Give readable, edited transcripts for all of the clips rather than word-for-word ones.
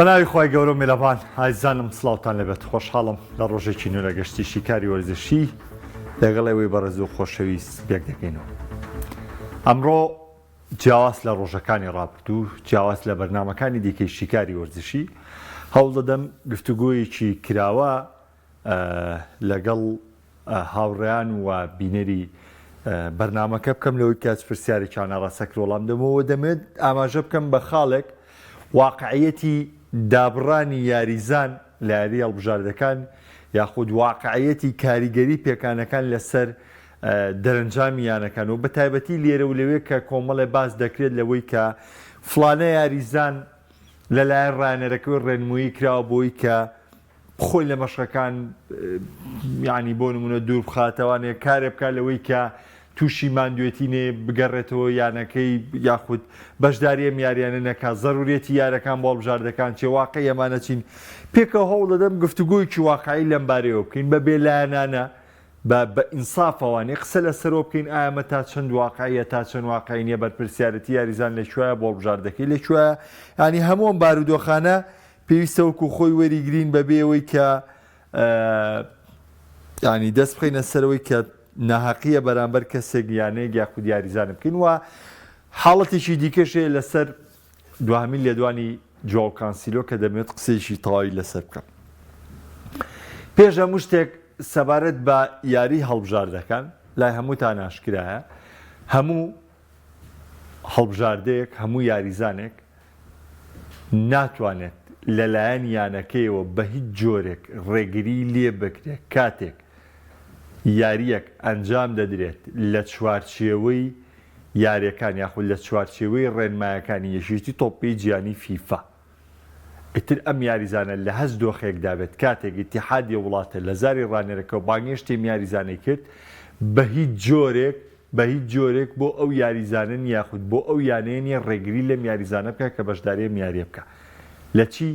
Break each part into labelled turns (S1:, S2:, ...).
S1: بەناوی خوای گەورە و میرەبان ئازیزانم سڵاوتان لێبێت خۆشحاڵم لە ڕۆژێکی نوێ لە گەشتی شیکاری وەرزشی لەگەڵ ئێوەی بەڕێز و خۆشەویست پێک دەکەینەوە ئەمڕۆ جیاواز لە ڕۆژەکانی ڕابردوو جیاواز لە بەرنامەکانی دیکەی شیکاری وەرزشی هەوڵ دەدەم گفتوگۆیەکی کراوە لەگەڵ هاوڕێیان و بینەری بەرنامەکە بکەم لەوەی کە چ پرسیارێکیان ئاڕاستە کرد وەڵام دەمەوە دەمەوێت ئاماژە بکەم بە خاڵێک واقعیەتی دابڕانی یاریزان لە یاری هەڵبژاردەکان یاخود واقعیەتی کاریگەری پێکانەکان لەسەر دەرەنجامی یانەکان و بە تایبەتی لێرە و لەوێ کە کۆمەڵێ باس دەکرێت لەوەی کە فڵانە یاریزان لەلایەن ڕایەنەرەکەی ڕێنمویی کراوە بۆی کە خۆی لە مەشقەکان یانی بۆ نمونە دوور بخاتەوانێ کارێ بکات لەوەی کە تووشی ماندوێتی نێ بگەڕێتەوە یانەکەی یاخود بەشداری ئەم یاریانە نەکات زەرورێتی یارەکان بۆ هەڵبژاردەکان چێ واقعی ئەمانە چین پێکەوە هەوڵ دەدەم گفتوگۆیەکی واقعی لەم بارەیەوە بکەین بە بێلایەنانە بە بە ئینسافەوانێ قسە لەسەرەوە بکەین ئایا ئەمە تا چەند واقعیە تا چەند واقعی نییە بەرپرسیارەتی یاریزان لە کوێیە بۆ هەڵبژاردەکەی لە کوێیە یانی هەموو ئەم بارودۆخانە پێویستە وەکو خۆی وەریگرین بەبێ ئەوەی کە ینی دەست بخەینە سەرەوەی کە ناهەقیە بەرامبەر کەسێک یانەیەک یاخود یاریزانە بکەین و حاڵەتێکی دیکەش هەیە لەسەر دواهەمین لێدوانی جواو کانسیلۆ کە دەمێت قسەیەکی تەواوی لەسەر بکەم پێش هەموو شتێک سەبارەت بە یاری هەڵبژاردەکان لای هەمووتان ئاشکرایە هەموو هەڵبژاردەیەک هەموو یاریزانێک ناتوانێت لەلایەن یانەکەیەوە بە هیچ جۆرێک ڕێگری لێ بکرێت کاتێک یارییەک ئەنجام دەدرێت لە چوارچێوەی یارییەکان یاخود لە چوارچێوەی ڕێنمایەکانی یەکێتی تۆپی جیهانی فیفا. ئیتر ئەم یاریزانە لە هەچ دۆخێکدا بێت کاتێک ئیتیحادی وڵاتە لە زاری ڕانێرەکەوە بانگێشتی ئەم یاریزانەی کرد بە هیچ جۆرێک بە هیچ جۆرێک بۆ ئەو یاریزانە نیە یاخود بۆ ئەو یانەیە نیە ڕێگری لەم یاریزانە بکات کە بەشداری ئەم یاریە بکات لە چی؟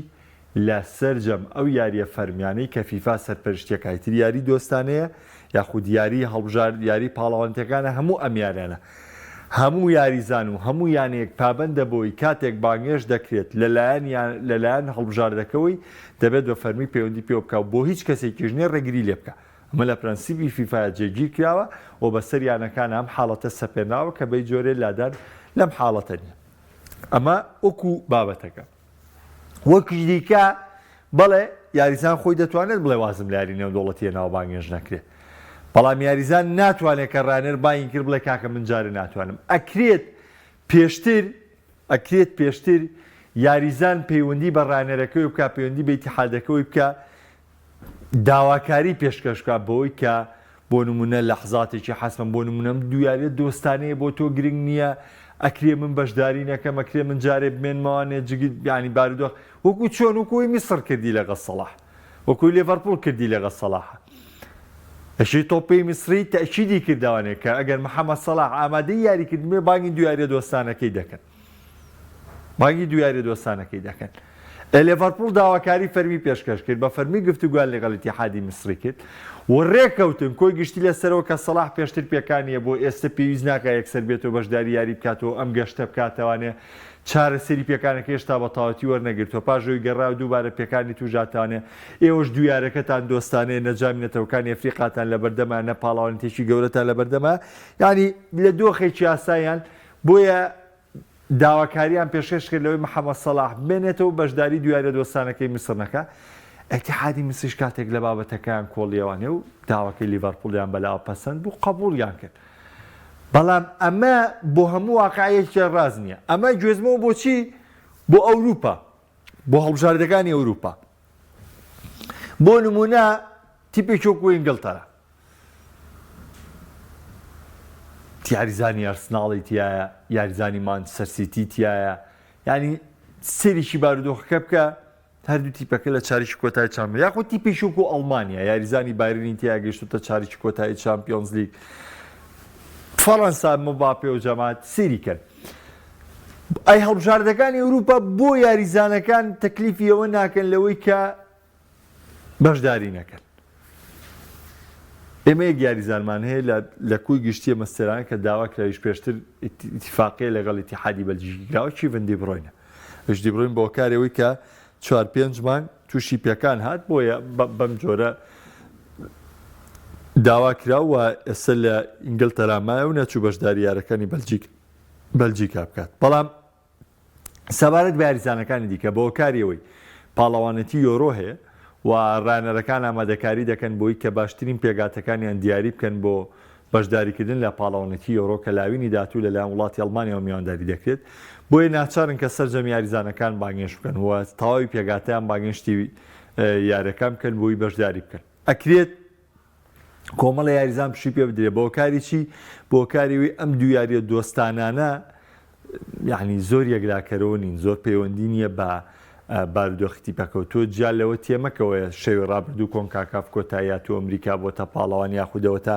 S1: لە سەرجەم ئەو یاریە فەرمیانەی کە فیفا سەرپەرشتیەکە ئیتر یاری دۆستانەیە یاخود یاری هەڵبژارد یاری پاڵەوانێتیەکانە هەموو ئەم یاریانە هەموو یاریزان و هەموو یانەیەک پابەندە بەوەی کاتێک بانگێشت دەکرێت لەلایەن یان لەلایەن هەڵبژاردەکەوەی دەبێت بە فەرمی پەیوەندی پێوە بکا و بۆ هیچ کەسێکیش نیە ڕێگری لێ بکا ئەمە لە پرەنسیپی فیفا جێگیر کراوە و بەسەر یانەکان ئەم حاڵەتە سەپێنراوە کە بەی جۆرێ لادان لەم حاڵەتە نیە ئەمە وەکو بابەتەکە. وەکی دیکە بەڵێ یاریزان خۆی دەتوانێت بڵێ وازم لە یاری نێودەوڵەتیە ناوە بانگێش نەکرێت بەڵام یاریزان ناتوانێت کە ڕانێر بانگی کرد بڵێ کاکە من جارێ ناتوانم ئەکرێت پێشتر ئەکرێت پێشتر یاریزان پەیوەندی بە ڕانێرەکەی بکە پەیوەندی بە ئیتیحادەکەوەی بکە داواکاری پێشکەش بکات بەوەی کە بۆ نمونە لەحزاتێکی حەسمە بۆ نمونە ئەم دوو یاریە دۆستانەیە بۆ تۆ گرنگ نییە ئەکرێ من بەشداری نەکەم ئەکرێ من جارێ بمێنمەوانێ جگی ینی بارودۆخ وەکو چۆن وەکوی میسڕ کردی لەگەڵ سەڵاح وەکوی لێڤەرپوڵ کردی لەگەڵ سەڵاح ئەشی تۆپی میسری تەئکیدی کردوانێ کە ئەگەر محەممەد سەڵاح ئامادەی یاریکردن بێ بانگی دوو یاریە دۆستانەکەی دەکەن بانگی دوو یاریە دۆستانەکەی دەکەن. لێڤەرپوڵ داواکاری فەرمی پێشکەش کرد، بە فەرمی گفتوگۆیان لەگەڵ ئیتیحادی میسری کرد و رێککەوتن کۆی گشتی لەسەرەوە کە سەڵاح پێشتر پێکانیە بۆ ئێستە پێویست ناکا یەکسەر بێتەوە بەشداری یاری بکاتەوە ئەم گەشتە بکاتەوانێ چارەسەری پێکانەکە هێشتا بە تەواوەتی وەرنەگرتووە پاش ئەوەی گەڕایەوە دووبارە پێکانی تووشاتانێ ئێوەش دوو یارەکەتان دۆستانەیە نە جامی نەتەوەکانی ئەفریقاتان لەبەردەمە نە پاڵەوانێتیەکی گەورەتان لەبەردەمە یانی لە دۆخێکی ئاساییان بۆیە داواکاریان پێشکەش کرد لەوەی محەمەد سەڵاح بمێنێتەوە و بەشداری دوو یاریە دۆستانەکەی میسر نەکا، ئیتیحادی میسریش کاتێک لە بابەتەکەیان کۆڵیەوانێ و داواکەی لیڤەرپوڵیان بەلاوە پەسەند بوو قەبوڵیان کرد. بەڵام ئەمە بۆ هەموو واقعیەکی ڕاست نییە. ئەمە گوێزمەوە بۆچی؟ بۆ ئەوروپا، بۆ هەڵبژاردەکانی ئەوروپا. بۆ نمونە تیپێکی وەکو ئینگلتەرا یاریزانی ئەرسناڵی تایە یاریزانی مانچستەر سیتی تایە ینی سێریکی بارودۆخەکە بکە هەردوو تیپەکە لە چاریکی کۆتای چامپیۆن یاخود تیپێکی وەکو ئەڵمانیا یاریزانی بایرنی تیا گەیشتوتە چاریکی کۆتایی چامپیۆنز لیگ فەڕەنسا مباپێ و جەماعەت سێری کەن ئەی هەڵبژاردەکانی ئەوروپا بۆ یاریزانەکان تەکلیفی ئەوە ناکەن لەوەی کە بەشداری نەکەن ئێمە یەک یاریزانمان هەیە لە لە کۆی گشتیە مەستێران کە داوا کراویش پێشتر ئیتیفاقیە لەگەڵ ئیتیحادی بەلجیکی کراوە کیڤن دیبرۆینە ئەویش دیبرۆین بۆ کارێ ئەوەی کە. چوار پێنج مانگ تووشی پێکان هات بۆیە بەم جۆرە داوا کرا و ئێستا لە ئینگلتەرا مایە و نەچوو بەشداری یارەکانی بەلجیک بەلجیکا بکات بەڵام سەبارەت بە یاریزانەکانی دیکە، بە هۆکاری ئەوەی پاڵەوانێتی یۆرۆ هەیە و راهێنەرەکان ئامادەکاری دەکەن بۆی کە باشترین پێکهاتەکانیان دیاری بکەن بۆ بەشداریکردن لە پاڵەوانێتی یۆرۆ کە لاوینی داهاتوو لەلایەن وڵاتی ئەڵمانیاوە میوانداری دەکرێت، بۆیە ناچارن کە سەرجەم یاریزانەکان بانگهێشت بکەن و تەواوی پێکهاتەیان بانگهێشتی یاریەکان بکەن بۆی بەشداری بکەن. ئەکرێت کۆمەڵە یاریزان پشووی پێ بدرێت بۆکاری چی بۆکاری وی ئەم دوو یاریە دۆستانانە یعنی زۆر یەکلاکەرەوە نین زۆر پەیوەندی نییە بە بارودۆخی تیپەکەوە تۆ جیا لەوە تێمەکەوەیە شەوی ڕابردوو کۆنکاکاف کۆتاییات و ئەمریکا بۆتە پاڵەوان یاخودەوە تا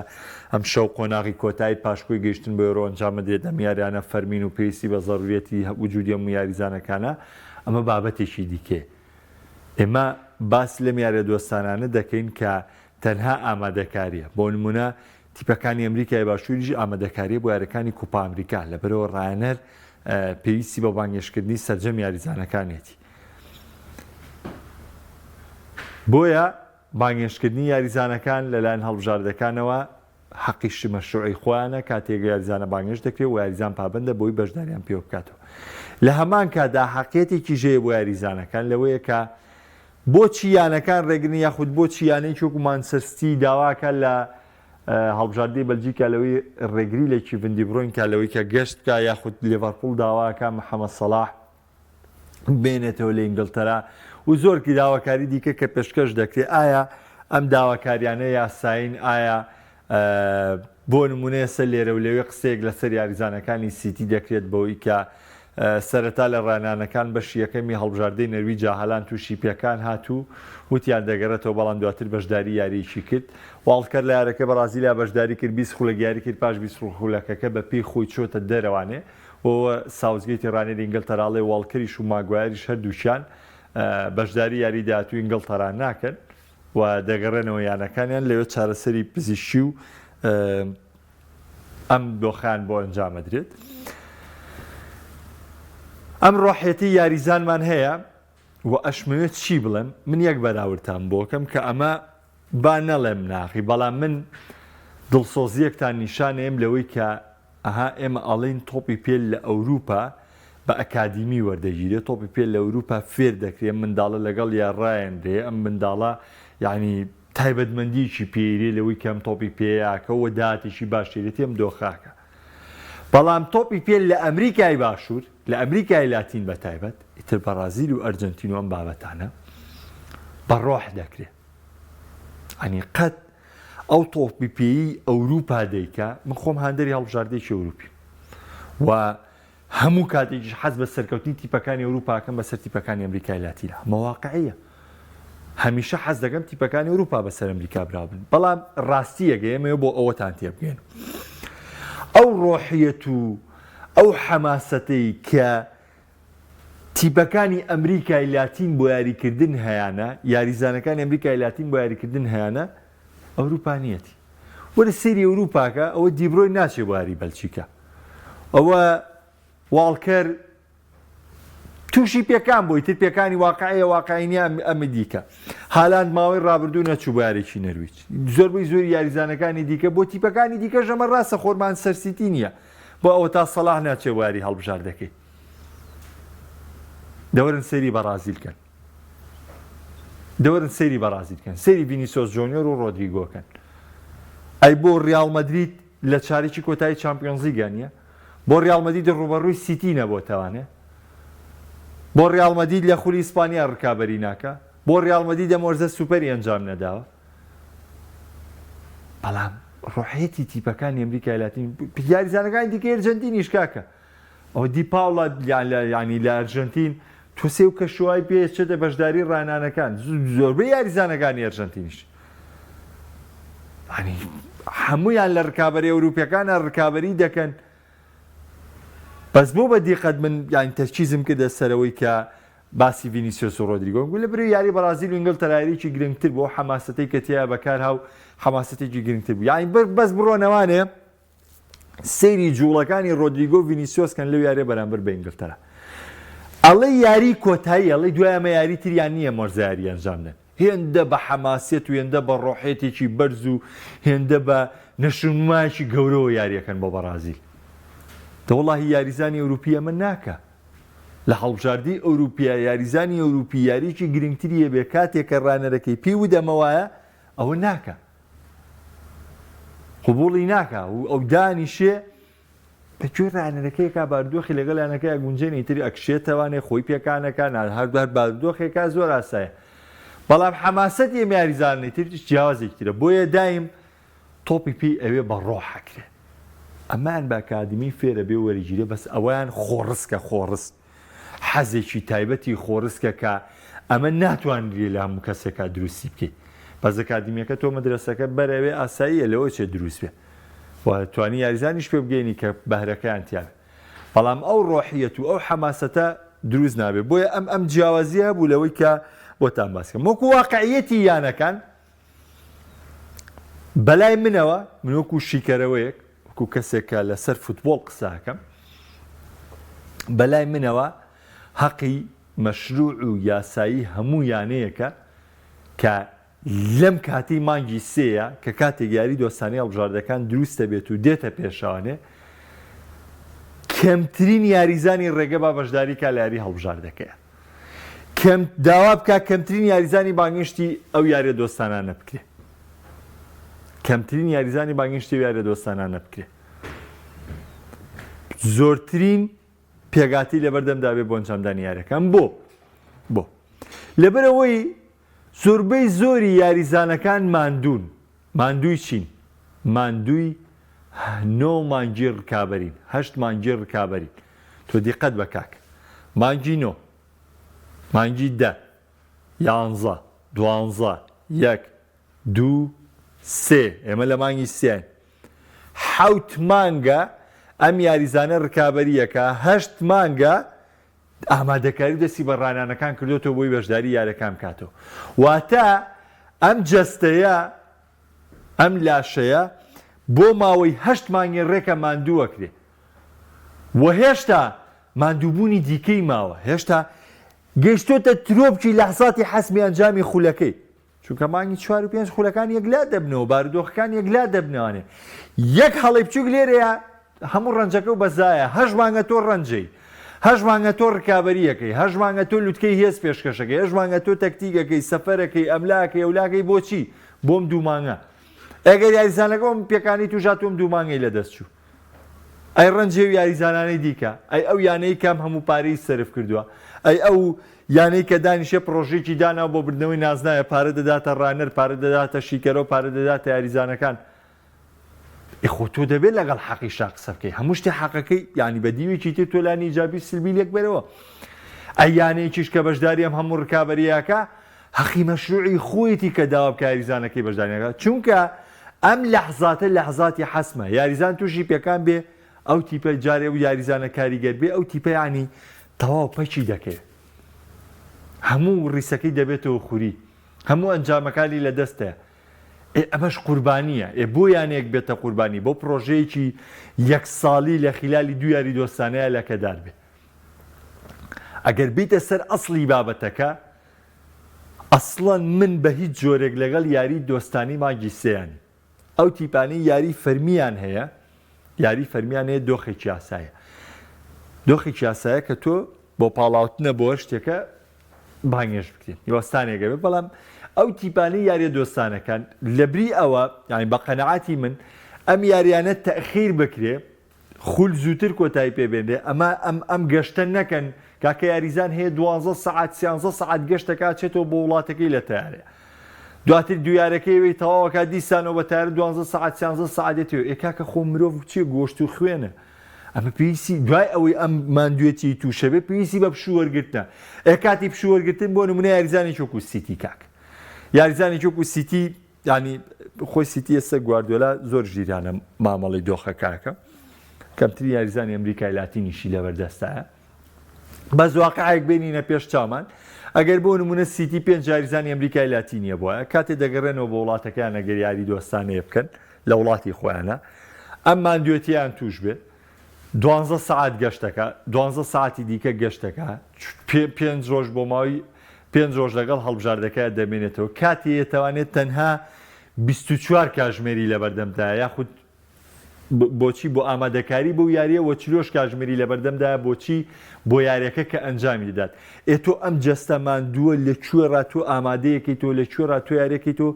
S1: ئەم شەو قۆناغی کۆتایی پاشکۆی گەیشتن بۆ یۆرۆ ئەنجامەدرێت ئەم یاریانە فەرمین و پێویستی بە زەروریەتی وجودی هەموو یاریزانەکانە ئەمە بابەتێکی دیکەیە ئێمە باس لەم یاریە دۆستانانە دەکەین کە تەنها ئامادەکاریە، بۆ نمونە تیپەکانی ئەمریکای باشوریش ئامادەکاریە بۆ یاریەکانی کوپا ئەمریکا، لەبەرئەوە ڕاهێنەر پێویستی بە بانگێشتکردنی سەرجەم یاریزانەکانیەتی. بۆیە بانگێشتکردنی یاریزانەکان لەلایەن هەڵبژاردەکانەوە حەقی مەشروعی خۆیانە کاتێک یاریزانە بانگێشت دەکرێت و یاریزان پابەندە بۆی بەشداریان پێوە بکاتەوە. لە هەمان کاتدا حەقیەتێکیش هەیە بۆ یاریزانەکان لەوەیە کە بۆچی یانەکان رێگرن یاخود بۆچی یانەیەکی وەکو مانچستەر سیتی داواکە لە هەڵبژاردەی بەلجیکا لەوەی رێگری لە کیڤن دیبرۆین کا لەوەی کە گەشت بکا یاخود لێڤەرپوڵ داواکە محەمەد سەڵاح بێنێتەوە لە ئینگلتەرا و زۆر داواکاری دیکە کە پێشکەش دەکرێت ئایا ئەم داواکاریانە یاسایین ئایا بۆ نمونە ئێستا لێرە و لەوێ قسەیەک لەسەر یاریزانەکانی سیتی دەکرێت بەوەی کە سەرەتا لە ڕانانەکان بەشی یەکەمی هەڵبژاردەی نەرویج هالان تووشی پێکان هات و وتیان دەگەڕێتەوە بەڵام دواتر بەشداری یارییەکی کرد واڵکەر لە یارەکە بەڕازیلیا بەشداری کرد 20 خولەک یاری کرد پاش 20 خولەکەکە بە پێی خۆی چۆتە دەرەوانێ و ساوسگەیتی ڕانێری ئینگلتەرا ئەڵێ واڵکەریش و ماگوایەریش هەردووکیان بەشداری یاری داهاتووی ئینگڵتەرا ناکەن و دەگەڕێنەوە یانەکانیان لەوێ چارەسەری پزیشکی و ئەم دۆخیان بۆ ئەنجامەدرێت. ئەم ڕۆحێتی یاریزانمان هەیە و ئەشمەوێت چی بڵێم من یەک بەراوردتان بۆکەم کە ئەمە با نەڵێم ناخی بەڵام من دڵسۆزیەکتان نیشانەیەم لەوەی کە ئەها ئێمە ئەڵێین تۆپی پێ لە ئەوروپا بە ئەکادیمی وەردەگیرێ تۆپی پێ لە ئەوروپا فێر دەکرێ ئەم منداڵە لەگەڵ یا ڕایەنرێ ئەم منداڵە یعنی تایبەتمەندیەکی پێیرێ لەوەی کە ئەم تۆپی پێیاکە و داهاتێکی باشێرێتی ئەم دۆخاکە بەڵام تۆپی پێ لە ئەمریکای باشوور لە ئەمریکای لاتین بە تایبەت ئیتر بەڕازیل و ئەرجەنتین و ئەم بابەتانە بە ڕۆح دەکرێ ئەنی قەت ئەو تۆپی پێی ئەوروپا دەیکا من خۆم هاندەری هەڵبژاردەیەکی ئەوروپیم و هەموو کاتێکیش حەز بە سەرکەوتنی تیپەکانی ئەوروپاکەم بەسەر تیپەکانی ئەمریکای لاتینە مەواقعیە هەمیشە حەز دەکەم تیپەکانی ئەوروپا بەسەر ئەمریکا براو بن بەڵام ڕاستیەکە ئێمەیە بۆ ئەوەتان تێبگەین ئەو ڕۆحیەت و ئەو حەماسەتەی کە تیپەکانی ئەمریکای لاتین بۆ یاریکردن هەیانە، یاریزانەکانی ئەمریکای لاتین بۆ یاریکردن هەیانە، ئەوروپا نییەتی. وەرە سەیری ئەوروپاکە، ئەوە دیبرۆین ناچێ بۆ یاری بەلجیکا. ئەوە واڵکەر تووشی پێکان بوو، ئیتر پێکانی واقعیە واقعی نییە ئەمی دیکە. هالاند ماوەی ڕابردوو نەچوو بۆ یاریی نەرویج. زۆربەی زۆری یاریزانەکانی دیکە بۆ تیپەکانی دیکەش ئەمە ڕاستە خۆرمان سەرسیتی نییە. بۆ ئەوەتا سەڵاح ناچێ بۆ یاری هەڵبژاردەکەی. دەوەرن سەیری بەڕازیل کەن دەوەرن سەیری بەڕازیل کەن سەیری ڤینیسۆس جۆنیۆر و ڕۆدریگۆ کەن ئەی بۆ ڕیاڵ مەدرید لە چارێکی کۆتایی چامپیۆنزلیگا نییە بۆ ڕیاڵ مەدرید ڕوبەڕووی سیتی نەبۆتەوانێ بۆ ڕیاڵ مەدرید لە خولی ئیسپانیا ڕکابەری ناکە بۆ ڕیاڵ مەدرید ئەم وەرزە سوپەری ئەنجام نەداوە بەڵام ڕۆحیەتی تیپەکانی ئەمریکای لاتین یاریزانەکانی دیکە ئەرجەنتینیش کاکە ئەوە دی پاوڵا یانی لە ئەرژەنتین تۆ سێو کەشوای پێ چێتە بەشداری ڕانانەکان زۆربەی یاریزانەکانی ئەرژەنتینیش ینی هەمویان لە ڕکابەری ئەوروپیەکانە ڕکابەری دەکەن بەس بۆ بە دیقەت من یان تەرکیزم کردە سەرەوەی کە باسی ڤینیسیۆس و ڕۆدریگۆم گوت لە بری یاری بەڕازیل و ئینگلتەرا یاریی گرنگتر بۆ حەماسەتەی کە تیا بەکار هاو حەماسەتێکی گرنگتر بوو یانی بەس بڕۆنەوانێ سەیری جوڵەکانی ڕۆدریگۆ و ڤینیسیۆس کەن لەو یاریە بەرامبەر بە ئینگلتەرا. ئەڵێی یاری کۆتایی ئەڵێی دوای ئەمە یاری تریان نییە مۆرزە یاری ئەنجام دەن هێندە بە حەماسیەت و هێندە بە ڕۆحێتێکی بەرز و هێندە بە نەشونمایەکی گەورەوە یاریەکەن بۆ بەڕازیل دەوەڵاهی یاریزانی ئەوروپی ئەمە ناکا لە هەڵبژاردەی ئەوروپیا یاریزانی ئەوروپی یاریەکی گرنگتری هەبێ کاتێک کە ڕانەرەکەی پێی وت ئەمە وایە ئەوە ناکا قبوڵی ناکا و ئەو دانیشێ بە گوێی ڕانەرەکەیەکا بارودۆخی لەگەڵ یانەکەیا گونجێنێ ئیتر ئەکشێتەوانێ خۆی پێکانەکا نا هەر هەر بارودۆخێکا زۆر ئاسایە بەڵام حەماسەتی ئەم یاریزانە ئیتر جیاوازێکی ترە بۆیە دایم تۆپی پێی ئەوێ بە ڕۆح ئەکرێ ئەمەیان بە ئەکادمی فێرە بێ وەرگیرێ بەس ئەوەیان خۆڕسکە خۆڕسک حەزێکی تایبەتی خۆڕسکە کە ئەمە ناتوانرێ لە هەموو کەسێکا دروستی بکەی بەس ئەکادمیەکە تۆ مەدرەسەکە بەرەوێ ئاساییە لەوە چێ دروست بێ و توانی یاریزانیش پێ بگەینی کە بەهرەکەیان تیا بێ بەڵام ئەو ڕۆحیەت و ئەو حەماسەتە دروست نابێ بۆیە ئەم ئەم جیاوازیە هەبوو لەوەی کە بۆتان باس کەم وەکو واقعیەتی یانەکان بەلای منەوە من وەکو شیکەرەوەیەک وەکو کەسێک کە لەسەر فوتبۆڵ قساکەم بەلای منەوە هەقی مەشروع و یاسایی هەموو یانەیەکە کە لەم کاتەی مانگی سێیە کە کاتێک یاری دۆستانەی هەڵبژاردەکان دروست دەبێت و دێتە پێشانێ کەمترین یاریزانی ڕێگە با بەشداری کا لە یاری هەڵبژاردەکەیە کەم داوا بکە کەمترین یاریزانی بانگێشتی ئەو یاریە دۆستانانە بکرێ کەمترین یاریزانی بانگێشتی ئەو یاریە دۆستانانە بکرێ زۆرترین پێگاتی لەبەردەمدا بێ بۆ ئەنجامدانی یاریەکان بۆ بۆ لەبەرەوەی زۆربەی زۆری یاریزانەکان ماندوون، ماندووی چین؟ ماندووی نۆ مانگی ڕکابەرین، هەشت مانگی ڕکابەرین. تۆ دیقەت بە کاک، مانگی نۆ، مانگی دە، یانزە، دوانزە، یەک، دوو، سێ، ئێمە لە مانگی سێین. حەوت مانگە ئەم یاریزانە ڕکابەرییەکە، هەشت مانگە ئامادەکاری و دەستی بە ڕانانەکان کردۆتەوە بۆی بەشداری یارەکان بکاتەوە واتە ئەم جەستەیە ئەم لاشەیە بۆ ماوەی هەشت مانگی ڕێکە ماندووەکرێ و هێشتا ماندووبوونی دیکەی ماوە هێشتا گەیشتۆتە ترۆپکی لەحزاتی حەسمی ئەنجامی خولەکەی چونکە مانگی چوار و پێنج خولەکان یەکلا دەبنەوە بارودۆخەکان یەکلا دەبنەوانێ یەک هەڵەی بچوک لێرەیە هەموو ڕەنجەکە و بەزایە هەش مانگە تۆ ڕەنجەی هەش مانگە تۆ ڕکابەریەکەی هەش مانگە تۆ لوتکەی هێز پێشکەشەکەی هەش مانگە تۆ تەکتیکەکەی سەفەرەکەی ئەملاکەی ئەولاکەی بۆچی بۆم دوو مانگە ئەگەر یاریزانەکەم پێکانی تووشا تۆم دوو مانگەی لەدەست چوو ئەی ڕەنجی ئەو یاریزانانەی دیکە؟ ئەی ئەو یانەی کام هەموو پارەی سەرف کردووە؟ ئەی ئەو یانەی کە دانیشێ پڕۆژەیەکی داناوە بۆ بردنەوەی نازناوێ پارە دەداتە ڕانەر، پارە دەداتە شیکەرەوە، پارە دەداتە یاریزانەکان؟ ئێ خۆ تۆ دەبێت لەگەڵ حەقیشا قسە بکەی هەموو شتێ حەقەکەی یانی بە دیوێکی تر تۆ لانی ئیجابی و سلبی لێک بەرەوە. ئەی یانەیەکیش کە بەشداری ئەم هەموو ڕکابەرییەکە هەقی مەشروعی خۆیەتی کە داوا بکا یاریزانەکەی بەشداری نەکات چونکە ئەم لەحزاتە لەحزاتی حەسمە یاریزان توشی پێکان بێ ئەو تیپە جارێ ئەو یاریزانە کاریگەر بێ ئەو تیپە یانی تەواو پەکی دەکەوێ هەموو ڕیسەکەی دەبێتەوە خوری هەموو ئەنجامەکانی لە دەستە ئێ ئەمەش قوربانیە ئێ بۆ یانەیەک بێتە قوربانی بۆ پرۆژەیەکی یەک ساڵی لە خیلالی دوو یاری دۆستانەیە لەکەدار بێ ئەگەر بیتە سەر ئەسڵی بابەتەکە ئەسڵەن من بە هیچ جۆرێک لەگەڵ یاری دۆستانی مانگی سێیان نیم. ئەو تیپانەی یاری فەرمییان هەیە، یاری فەرمییان هەیە دۆخێکی ئاسایە. دۆخێکی ئاسایە کە تۆ بۆ پاڵاوتنە بۆ هەر شتێکە بانگێشت بکرێت. وەستانێک ئەبێ بەڵام ئەو تیپانەی یاریە دۆستانەکان لەبری ئەوە یانی بە قەناعەتی من ئەم یاریانە تەئخیر بکرێ خول زووتر کۆتایی پێ بێنرێ ئەمە ئەم ئەم گەشتە نەکەن کاکە یاریزان هەیە دوانزە سەعات سیانزە سەعات گەشت دەکا ئەچێتەوە بۆ وڵاتەکەی لە تەیارەیە دواتر دویارەکەی وی تەواوەکە دیسانەوە بە تەیارە دوانزە سەعات سیانزە سەعات دێتەوە ئێ کاکە خۆ مرۆڤ چیە گۆشت و خوێنە ئەمە پێویستی دوای ئەوەی ئەم ماندوێتی تووشە بێ پێویستی بە پشوو وەرگرتنە ئێ کاتی پشوو وەرگرتن بۆ نمونە یاریزانێکی وەکو سیتی کاک یاریزانێکی وەکو سیتی یانی خۆی سیتی ئێستا گواردیۆلا زۆر ژیرانە مامەڵەی دۆخەکەکە کەمترین یاریزانی ئەمریکای لاتینیشی لەبەردەستایە بەس واقعێک بێنینە پێش چامان ئەگەر بۆ نمونە سیتی پێنج یاریزانی ئەمریکای لاتینیە بواە کاتێ دەگەڕێنەوە بۆ وڵاتەکەیان ئەگەر یاری دۆستانەیە بکەن لە وڵاتی خۆیانە ئەم ماندوێتیان توش بێ. دوانزە سەعات گەشتەکە، دوانزە سەعاتی دیکە گەشتەکە، پێنج ڕۆژ بۆ ماوەی پێنج ڕۆژ لەگەڵ هەڵبژاردەکەیا دەمێنێتەوە، کاتێ یەتوانێت تەنها 24 کاژمێری لەبەردەمدایە یاخود بۆچی بۆ ئامادەکاری بەو یارییە وە چلۆش کاژمێری لەبەردەمدایە بۆچی بۆ یاریەکە کە ئەنجامی دەدات ئێ تۆ ئەم جەستە ماندووە لە کوێ ڕا تۆ ئامادەیەکەی تۆ لە کوێ ڕا تۆ یاریەکەی تۆ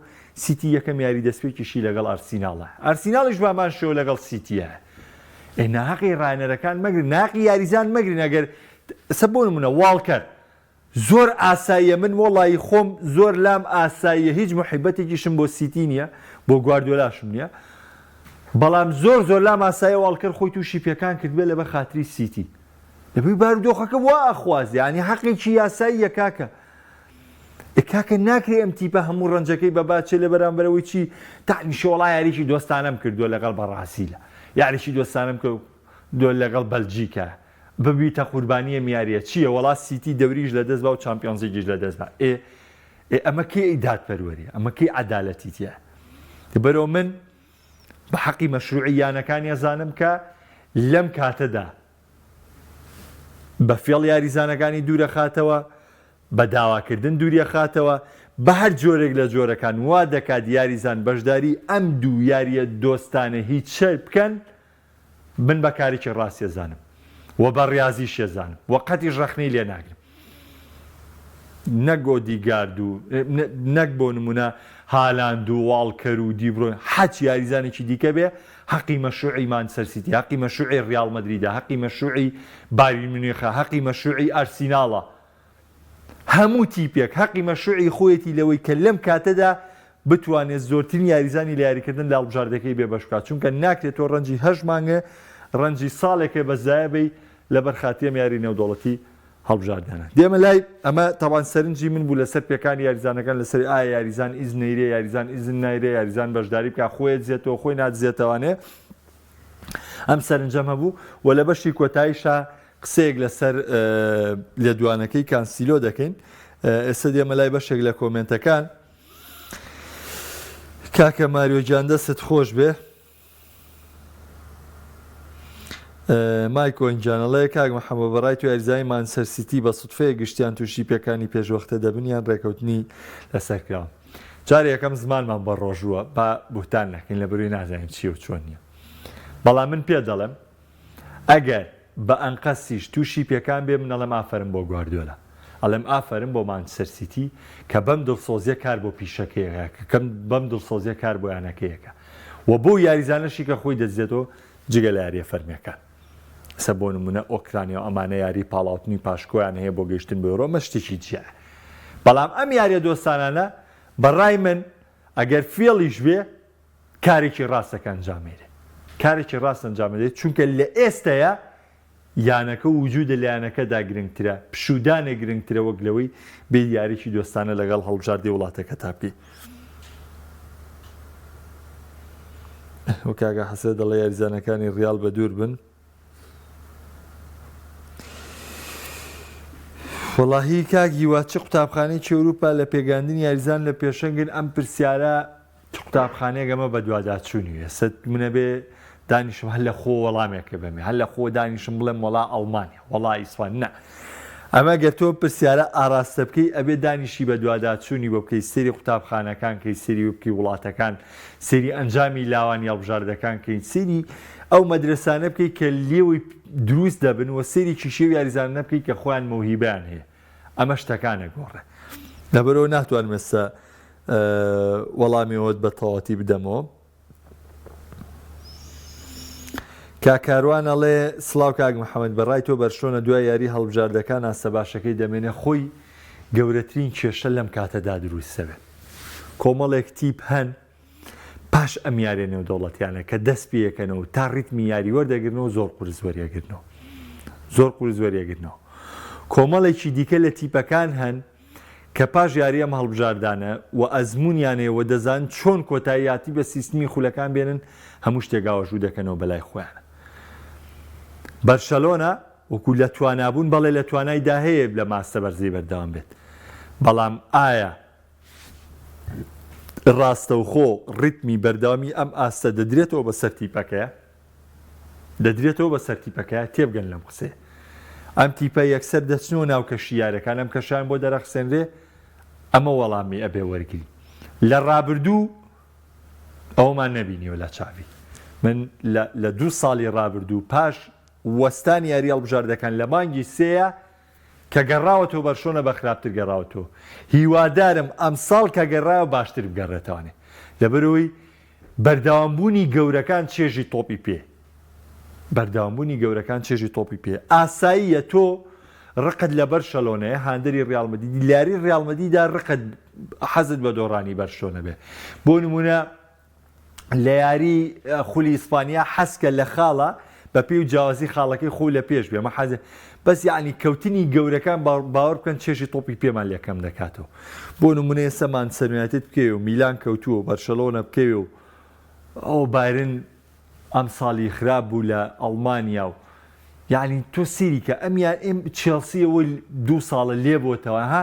S1: سیتی یەکەم یاری دەستپێکیشی لەگەڵ ئارسیناڵە ئارسیناڵیش بامان شێوە لەگەڵ سیتیە ئێ ناهەقی ڕاهێنەرەکان مەگرن ناهەقی یاریزان مەگرن ئەگەر سە بۆ نمونە واڵکەر زۆر ئاساییە من وەڵایی خۆم زۆر لام ئاساییە هیچ موحیبەتێکیشم بۆ سیتی نییە بۆ گواردیۆلاشم نییە بەڵام زۆر زۆر لام ئاساییە واڵکەر خۆی تووشی پێکان کردبێ لەبەر خاتری سیتی لەبەر بارودۆخەکە وا ئەخوازێ یانی حەقێکی یاساییە کاکە ئێ کاکە ناکرێ ئەم تیپە هەموو ڕەنجەکەی بەبا چێ لە بەرامبەرەوەی چی تەعنیشە وەڵا یاریی دۆستانەم کردووە لەگەڵ بەڕازیلە یاریی دۆستانەم کردووە لەگەڵ بەلجیکا ببیتە قوربانی ئەم یاریە چییە وەڵا سیتی دەوریش لەدەست با و چامپیۆنزلیگیش لەدەست با ئێ ئێ ئەمە کەی دادپەروەریە ئەمە کەی عەدالەتی تیایە بەرەو من بە حەقی مەشروعی یانەکان ئەزانم کە لەم کاتەدا بە فێڵ یاریزانەکانی دوورەخاتەوە، بە داواکردن دووریەخاتەوە، بە هەر جۆرێک لە جۆرەکان وا دەکات یاریزان بەشداری ئەم دوو یارییە دۆستانە هیچە بکەن، من بە کارێکی ڕاست ئەزانم و بە ڕیازیش ئەزانم و قەتیش ڕەخنەی لێ ناگرم. نەک ئۆدیگارد و نەک بۆ نمونە هالاند و واڵکەر و دیبرۆین حەچ یاریزانێکی دیکە بێ هەقی مەشروعی مانچستەر سیتی هەقی مەشروعی ڕیاڵ مەدریدە هەقی مەشروعی بایرن میونیخە هەقی مەشروعی ئارسیناڵە هەموو تیپێک هەقی مەشروعی خۆیەتی لەوەی کە لەم کاتەدا بتوانێت زۆرترین یاریزانی لە یاریکردن لە هەڵبژاردەکەی بێ بەش بکات چونکە ناکرێت تۆ ڕەنجی هەشت مانگە ڕەنجی ساڵێکە بە زایە بەی لەبەر خاتری ئەم یاری نێودەوڵەتی هەڵبژاردەنە. دێمە لای ئەمە تەبعەن سەرنجی من بوو لەسەر پێکانی یاریزانەکان لەسەر ئایا یاریزان ئیزن نەیرێ یاریزان ئیزن نایرێ یاریزان بەشداری بکا خۆی ئەدزێتەوە خۆی نادزێتەوانێ ئەم سەرنجەم هەبوو و لە بەشی کۆتاییشا قسەیەک لەسەر لێدوانەکەی کانسیلۆ دەکەین ئێستا دێمە لای بەشێک لە کۆمێنتەکان کاکە ماریۆ گیان دەستت خۆش بێ مایکۆن گیان ئەڵێ کاک محەممەد بەڕای تۆ یاریزانانی مانچستەر سیتی بە سوتفەیە گشتیان تووشی پێکانی پێشوەختە دەبن یان ڕێکەوتنی لەسەر کراوە جارێ یەکەم زمانمان بە ڕۆژووە با بوهتان نەکەین لە بەروی نازانین چییە و چۆن نییە بەڵام من پێ دەڵێم ئەگەر بە ئەنقەستیش تووشی پێکان بێ من ئەڵێم ئافەرم بۆ گواردیۆلا ئەڵێم ئافەرم بۆ مانچستەر سیتی کە بەم دڵسۆزیە کار بۆ پیشەکەیەکە کە بەم دڵسۆزیە کار بۆ یانەکەیەکە و بۆ یاریزانەشی کە خۆی دەدزێتەوە جگە لە یاریە فەرمیەکان سە بۆ نمونە ئۆکرانیا و ئەمانە یاری پاڵاوتنی پاشکۆیان هەیە بۆ گەیشتن بە یۆرۆ ئەمە شتێکی جیایە بەڵام ئەم یاریە دۆستانانە بەڕای من ئەگەر فێڵیش بێ کارێکی ڕاستە کە ئەنجامێرێ کارێکی ڕاست ئەنجامەدرێت چونکە لە ئێستەیە یانەکە و وجودە لە یانەکەدا گرنگترە پشوودانێک گرنگترە وەک لەوەی بێ یاریی دۆستانە لەگەڵ هەڵبژاردەی وڵاتەکەتا بکەی. و کاکە حەسێ دەڵێ یاریزانەکانی ڕیاڵ بە دوور بن. وەڵاهی کاک هیوا چ قوتابخانەیەکی ئەوروپا لە پێگەیاندنی یاریزان لە پێشەنگن ئەم پرسیارە چ قوتابخانەیەک ئەمە بەدواداچوونی ئێستا من ئەبێ دانیشم هەر لە خۆ وەڵامێکە بەمێ هەر لە خۆ دانیشم بڵێم وەڵا ئەڵمانیا وەڵا ئیسپان نا ئەمە گەر تۆ پرسیارە ئاراستە بکەی ئەبێ دانیشی بەدواداچوونی بۆ بکەی سەیری قوتابخانەکان کەی سەیری بکەی وڵاتەکان سەیری ئەنجامی لاوانی هەڵبژاردەکان کەی سەیری ئەو مەدرەسانە بکەی کە لێوەی دروست دەبن و سەیری کیشەی و یاریزانانە بکەی کە خۆیان مەوهیبەیان هەیە ئەمە شتەکان ئەگۆڕێ لەبەرئەوە ناتوانم ئێستا وەڵامی ئەوەت بە تەواوەتی بدەمەوە. کاک کاروان ئەڵێ سڵاو کاک محەممەد بەڕای تۆ بەرشلۆنە دوای یاری هەڵبژاردەکان ئاستە باشەکەی دەمێنێ خۆی گەورەترین کێشە لەم کاتەدا دروستەبێت کۆمەڵێک تیپ هەن پاش ئەم یاریە نێودەوڵەتیانە کە دەست پێیەکەنەوە تا ڕیتمی یاری وەردەگرنەوە زۆر قورس وەریەگرنەوە زۆر قورس وەریەگرنەوە کۆمەڵێکی دیکە لە تیپەکان هەن کە پاش یاری ئەم هەڵبژاردانە و ئەزموونیان هەیە و دەزانن چۆن کۆتاییاتی بە سیستمی خولەکان بێنن، هەموو شتێک ئاوەژوو دەکەنەوە بەلای خۆیانە. بەرشەلۆنە وەکو لە توانابوون، بەڵێ لە توانایدا هەیە لە ماستە بەرزەی بەردەوام بێت، بەڵام ئایا ڕاستەوخۆ ڕیتمی بەردەوامی ئەم ئاستە دەدرێتەوە بەسەر تیپەکەیە؟ دەدرێتەوە بە سەر تیپەکەیا تێبگەن لەم قسەیە ئەم تیپە یەکسەر دەچنەوە ناو کەشی یارەکان ئەم کەشیان بۆ دەرەخسێنرێ ئەمە وەڵامی ئەبێ وەرگری لە ڕابردوو ئەوەمان نەبینیوە لە چاڤی من لە دوو ساڵی ڕابردوو پاش وەستانی یاری هەڵبژاردەکان لە مانگی سێیە کە گەڕاوەتەوە بەرشۆنە بە خراپتر گەڕاوەتەوە هیوادارم ئەمساڵ کە گەڕایەوە باشتر بگەڕێتەوانێ لەبەرئەوەی بەردەوامبوونی گەورەکان چێژی تۆپی پێ بەردەوامبوونی گەورەکان چێژی تۆپی پێ ئاساییە تۆ ڕقت لە بەرشەلۆنەیە هاندەری ڕیاڵ مەدریدی لە یاری ڕیاڵ مەدریدا ڕقت حەزت بە دۆڕانی بەرشۆنە بێ بۆ نمونە لە یاری خولی ئیسپانیا حەزکە لە خاڵە بە پێی و جیاوازی خاڵەکەی خۆو لە پێش بێ مە حەز بەس یەعنی کەوتنی گەورەکان باوەڕ بکەن چێژی تۆپی پێمان لێ کەم دەکاتەوە بۆ نمونە ئێستا مانچستەر یونایتد بکەوێ و میلان کەوتووە و بەرشەلۆنە بکەوێ و ئەو بایرن ئەمساڵی خراپ بوو لە ئەڵمانیا و یعنی تۆ سیری کە ئەم یان ئێم چێڵسی ئەوە دوو ساڵە لێ بۆتەوە ها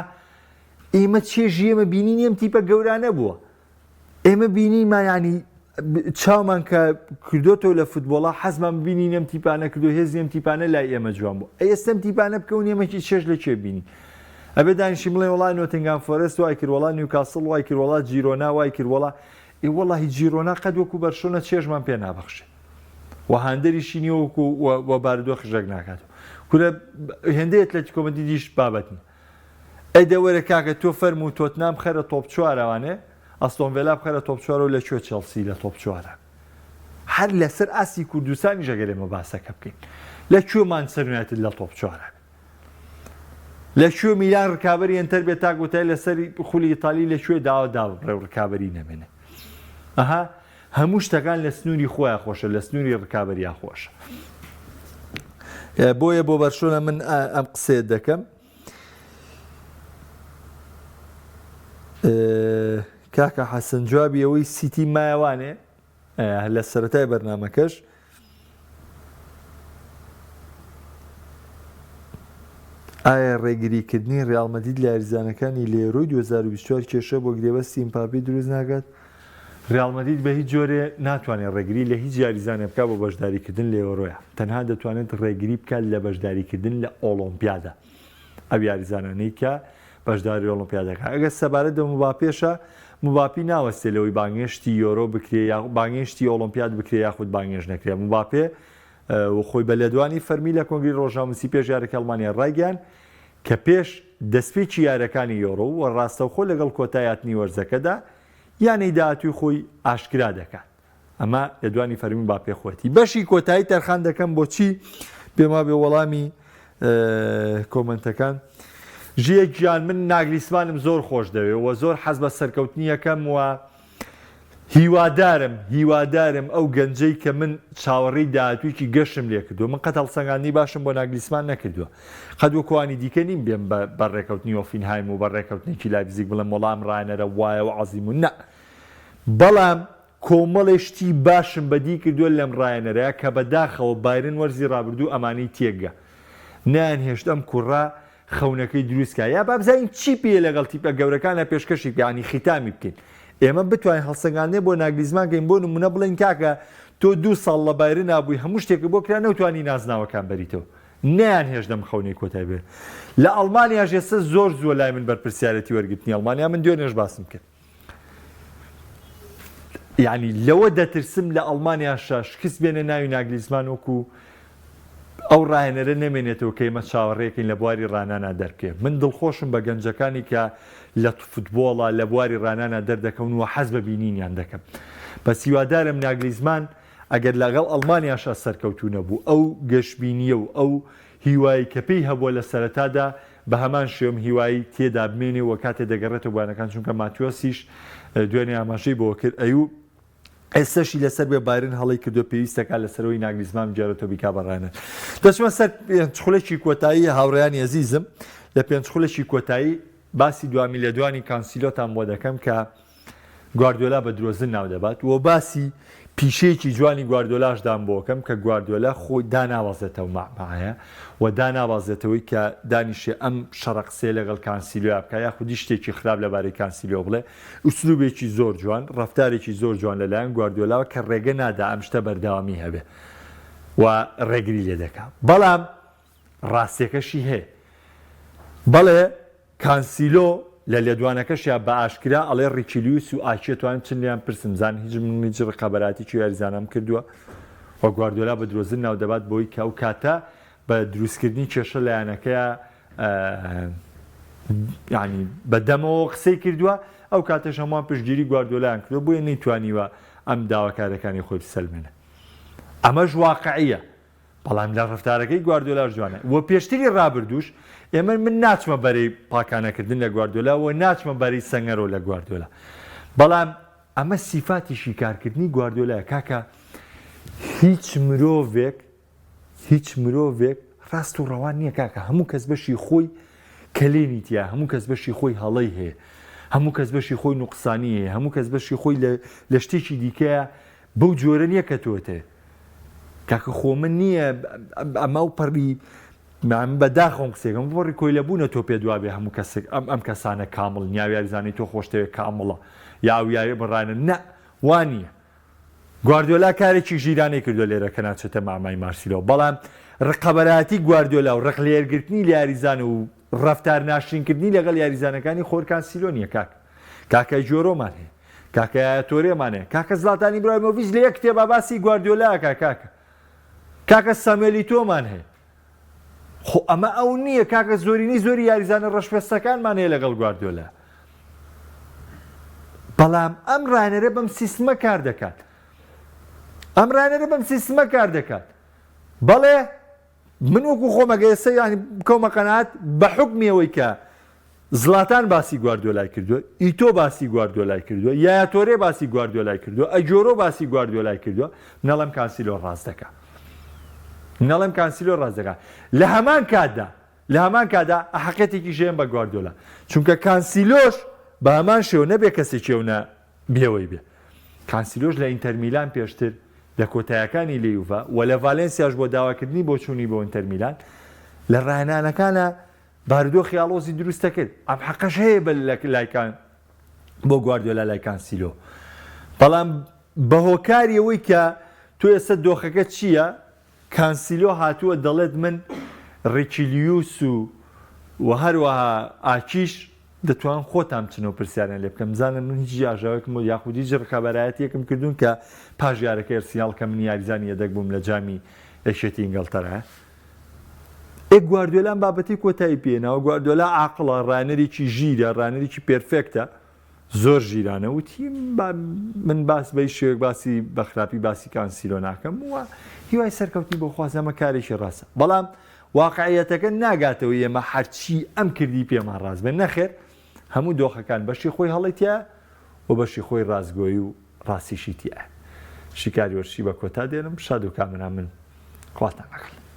S1: ئێمە چێژی ئێمە بینینی ئەم تیپە گەورانە بووە ئێمە بینیمان یانی چاومان کە کردۆتەوە لە فوتبۆڵا حەزمان ببینین ئەم تیپانە کردو هێزی ئەم تیپانە لای ئێمە جوان بوو ئەی ئێستا ئەم تیپانە بکەون ئێمە چی چێژ لە کوێ بینین ئەبێ دانیشین بڵێن وەڵا نۆتنگام فۆرست وای کرد وەڵا نیوکاسڵ وای کرد وەڵا جیرۆنا وای کرد وەڵا ئێ وەڵاهی جیرۆنا قەت وەکو بەرشۆنە چێژمان پێ نابەخشێ و هاندەریشی نییە وەکو و بارودۆخیش ڕێک ناکاتەوە کورە هێندەی ئەتلەتیکۆ مەدریدیش بابەت نییە ئەی دە وەرە کاکە تۆ فەرموو تۆتنام بخەرە تۆپ چوارەوانێ ئەستۆن ڤێلا بخەرە تۆپ چوارەوە لە کوێ چێڵسی لە تۆپ چوارە هەر لەسەر ئاستی کوردستانیش ئەگەر ئێمە باسەکە بکەین لە کوێ مانچستەر یونایتد لە تۆپ چوارە لە کوێ میلان ڕکابەری ئەنتەر بێت تا گوتای لەسەر خولی ئیتالی لە کوێ داوە دابڕێ و ڕکابەری نەمێنێ ئەها هەموو شتەکان لە سنووری خۆیان خۆشە لە سنووری ڕکابەریان خۆشە بۆیە بۆ بەرشۆنە من ئەم قسەیە دەکەم کاکە حەسەن جوابی ئەوەی سیتی مایەوانێ لە سەرەتای بەرنمەکەش ئایا ڕێگریکردنی ریال مەدرید لە یاریزانەکانی لە یۆرۆی 2024 کێشە بۆ گرێبەستی ئیمپاپی دروست ناکات؟ ریال مەدرید بە هیچ جۆرێ ناتوانێت ڕێگری لە هیچ یاریزانێ بکات بۆ بەشداریکردن لە یۆرۆیا، تەنها دەتوانێت ڕێگری بکات لە بەشداریکردن لە ئۆڵۆمپیادا ئەو یاریزانانەی کە بەشداری ئۆڵۆمپیاد دەکات. ئەگەر سەبارەت بە مباپێشە، مباپی ناوەستێ لەوەی بانگهێشتی یۆرۆ بکرێ یا بانگهێشتی ئۆڵۆمپیاد بکرێ یاخود بانگهێشت نەکرێ. مباپێ و خۆی بە لێدوانی فەرمی لە کۆنگری ڕۆژنامەنووسی پێش یاریەکەی ئەڵمانیا ڕایگەیاند کە پێش دەستپێکی یاریەکانی یۆرۆ و ڕاستەوخۆ لەگەڵ کۆتایی هاتنی وەرزەکەدا یانەی داهاتووی خۆی ئاشکرا دەکات. ئەمە لێدوانی فەرمی مباپێ خۆیەتی. بەشی کۆتایی تەرخان دەکەم بۆچی پێم وابێ وەڵامی کۆمنتەکان. ژیە گیان من ناگلیسمانم زۆر خۆش دەوێ و زۆر حەز بە سەرکەوتنی یەکەم و هیوادارم هیوادارم ئەو گەنجەی کە من چاوەڕێی داهاتوویەکی گەشم لێ کردووە من قەت هەڵسەنگاندنی باشم بۆ ناگلیسمان نەکردووە قەت وەکوانی دیکە نیم بێم بە ڕێکەوتنی هۆفینهایم و بە ڕێکەوتنێکی لایپزیگ بڵێم وەڵام ڕانەرە وایە و عەزیم و نا بەڵام کۆمەڵێ شتی باشم بەدی کردووە لەم ڕایەنەرە کە بەداخەوە بایرن وەرزی ڕابردوو ئەمانەی تێکگا نەیانهێشت ئەم کوڕە خەونەکەی دروست کا یا با بزانین چی پێیە لەگەڵ تیپە گەورەکانا پێشکەشی بکە یانی خیتامی بکەین ئێمە بتوانین هەڵسەنگاندنێ بۆ ناگلیزمان کەین بۆ نمونە بڵێین کاکە تۆ دوو ساڵ لە بایرنا بووی هەموو شتێکت بۆ کرا نەوتوانی نازناوەکان بەریتەوە نەیان هێشت ئەم خەونەی کۆتای بێ لە ئەڵمانیاش ئێستا زۆر زووە لای من بەرپرسیارەتی وەرگرتنی ئەڵمانیا من دوێنێش باسم کرد یانی لەوە دەترسم لە ئەڵمانیاشا شکست بێنێ ناوی ناگلیزمان وەکو ئەو ڕاهێنەرە نەمێنێتەوە کە ئێمە چاوەڕێکین لە بواری ڕانانا دەربکەوێت من دڵخۆشم بە گەنجەکانی کە لە فوتبۆڵە لە بواری ڕانانا دەردەکەون و حەز بە بینینیان دەکەم بەس هیوادارم ناگلیزمان ئەگەر لەگەڵ ئەڵمانیاشا سەرکەوتوو نەبوو ئەو گەشبینیە و ئەو هیوای کە پێی هەبووە لە سەرەتادا بە هەمان شێوەم هیوای تێدا بمێنێ و کاتێ دەگەڕێتەوە بۆ یانەکان چونکە ماتیۆسیش دوێنێ ئاماژەی بەوە کرد ئەیو ئێستەشی لەسەر بێ بایرن هەڵەی کردووە پێویستەکە لەسەرەوەی ناگلیزمان بگێڕێتەوە بیکا بە ڕاهێنەر دەچمە سەر پێنج خولەکی کۆتایی هاوڕێیانی ئەزیزم لە پێنج خولەکی کۆتایی باسی دوامی لێدوانی کانسیلۆتان بۆ دەکەم کە گواردیۆلا بە درۆزن ناو دەبات و باسی پیشەیەکی جوانی گواردیۆلاش دام بۆ کەم کە گواردیۆلا خۆی دانابەزێتەوە مەعمەعەیە و دانابەزێتەوەی کە دانیشێ ئەم شەڕە قسەیە لەگەڵ کانسیلۆیا بکا یاخودی شتێکی خراپ لەبارەی کانسیلۆ بڵێ ئوسلوبێکی زۆر جوان ڕەفتارێکی زۆر جوان لەلایەن گواردیۆلاوە کە ڕێگە نادا ئەم شتە بەردەوامی هەبێ. و ڕێگری لێ دەکا بەڵام ڕاستیەکەشی هەیە بەڵێ کانسیلۆ لە لێدوانەکەشیا بە ئاشکرا ئەڵێ ڕیکی لویس و ئاکێ توانن چن لێیان پرسم زان هیچ من هیچ ڕقابەراتیکی یاریزانام کردووە و گواردیۆلا بە درۆزن ناو دەبات بۆی کە ئەو کاتە بە دروستکردنی کێشە لە یانەکەیا یانی بە دەمەوە قسەی کردووە ئەو کاتەش هەمووان پشتگیری گواردیۆلایان کردووە بۆیە نەیتوانیوە ئەم داواکاریەکانی خۆی بسەلمێنێ ئەمەش واقعیە بەڵام لە ڕەفتارەکەی گواردیۆلاش جوانە و پێشتری ڕابردووش ئێمە من ناچمە بەرەی پاکانەکردن لە گواردیۆلا و ناچمە بەرەی سەنگەرۆ لە گواردیۆلا بەڵام ئەمە سیفاتی شیکارکردنی گواردیۆلایە کاکە هیچ مرۆڤێک هیچ مرۆڤێک ڕاست و ڕەوان نییە کاکە هەموو کەس بەشی خۆی کەلێنی تیا هەموو کەس بەشی خۆی هەڵەی هەیە هەموو کەس بەشی خۆی نوقسانی هەیە هەموو کەس بەشی خۆی لە شتێکی دیکەیە بەو جۆرە نییە کە تۆ تێ کاکە خۆ من نییە ئەمە و پەڕی من بە داخەوەم قسەکەم پەڕی کۆیلە بوونە تۆ پێ دوابێ هەموو کەسێک ئەم ئەم کەسانە کامڵ نیاو یاریزانانی تۆ خۆشتەوێ کامڵە یا ئەو یاری بڕانە نە وا نییە گواردیۆلا کارێکی ژیرانەی کردووە لێرە کە ناچێتە مامای مارسیلۆ بەڵام ڕقەبەرایەتی گواردیۆلا و ڕق لێرگرتنی لە یاریزان و ڕەفتار ناشرینکردنی لەگەڵ یاریزانەکانی خۆر کانسیلۆ نییە کاک کاکە ئەگوێرۆمان هەیە کاکە یایا تۆرێمان هەیە کاکە زلاتان ئیبراهیمۆڤیچ لە یەک کتێبا باسی گواردیۆلا ئەکا کاکە کاکە ساموێل ئیتۆمان هەیە خۆ ئەمە ئەو نییە کاکە زۆرینەی زۆری یاریزانە ڕەشپێستەکانمان هەیە لەگەڵ گواردیۆلا بەڵام ئەم ڕانەرە بەم سیستمە کار دەکات ئەم ڕانەرە بەم سیستمە کار دەکات بەڵێ من وەکو خۆم ئەگەر ئێستا یانی بکەومە قەناعەت بە حوکمی ئەوەی کە زڵاتان باسی گواردیۆلای کردووە، ئیتۆ باسی گواردیۆلای کردووە، یایا تۆرێ باسی گواردیۆلای کردووە، ئەگوێرۆ باسی گواردیۆلای کردووە، من ئەڵێم کانسیلۆ ڕاست دەکا. من ئەڵێم کانسیلۆ ڕاست دەکا. لە هەمان کاتدا لە هەمان کاتدا ئەحەقیەتێکیش هەیە بە گواردیۆلا. چونکە کانسیلۆش بە هەمان شێوە نەبێ کەسێکی ئەونە بێوەی بێ. کانسیلۆش لە ئینتەر میلان پێشتر لە کۆتایەکانی لە یوڤا و لە ڤالێنسیاش بۆ داواکردنی بۆچوونی بۆ ئینتەر میلان لە ڕاهێنانەکانا بارودۆخی ئاڵۆزی دروست دەکرد. ئەم حەقەش هەیە بە لای بۆ گواردیۆلا لای کانسیلۆ. بەڵام بە هۆکاری ئەوەی کە تۆ ئێستا دۆخەکە چییە کانسیلۆ هاتووە دەڵێت من ڕیکی لیوس و و هەروەها ئاکیش دەتوان خۆتان بچنەوە پرسیاریان لێ بکەن بزانن من هیچ ئاژاوێکم بۆ یاخود هیچ ڕکابەرایەتیەکم کردوون کە پاش یارەکەی ئەرسیناڵ کە من یاریزانی یەدەک بووم لە جامی یەکێتی ئینگەڵتەرا ئێ گواردیۆلا ئەم بابەتەی کۆتایی پێناوە گواردیۆلا عاقڵە ڕانەرێکی ژیرە ڕانەرێکی perfect ە زۆر ژیرانە وتی من باس بە هیچ شێوەیەک باسی بە خراپی باسی کانسیلۆ ناکەم و هیوای سەرکەوتنی بۆ خواست ئەمە کارێکی ڕاستە بەڵام واقعیەتەکە ناگاتەوە ئێمە هەرچی ئەم کردی پێمان ڕاست بێ نەخێر هەموو دۆخەکان بەشی خۆی هەڵەی تیا و بەشی خۆی ڕاستگۆیی و ڕاستیشی تیا شیکاری وەرزشی بە کۆتا دێنم شاد و کامەران من خواتان لەگەڵ.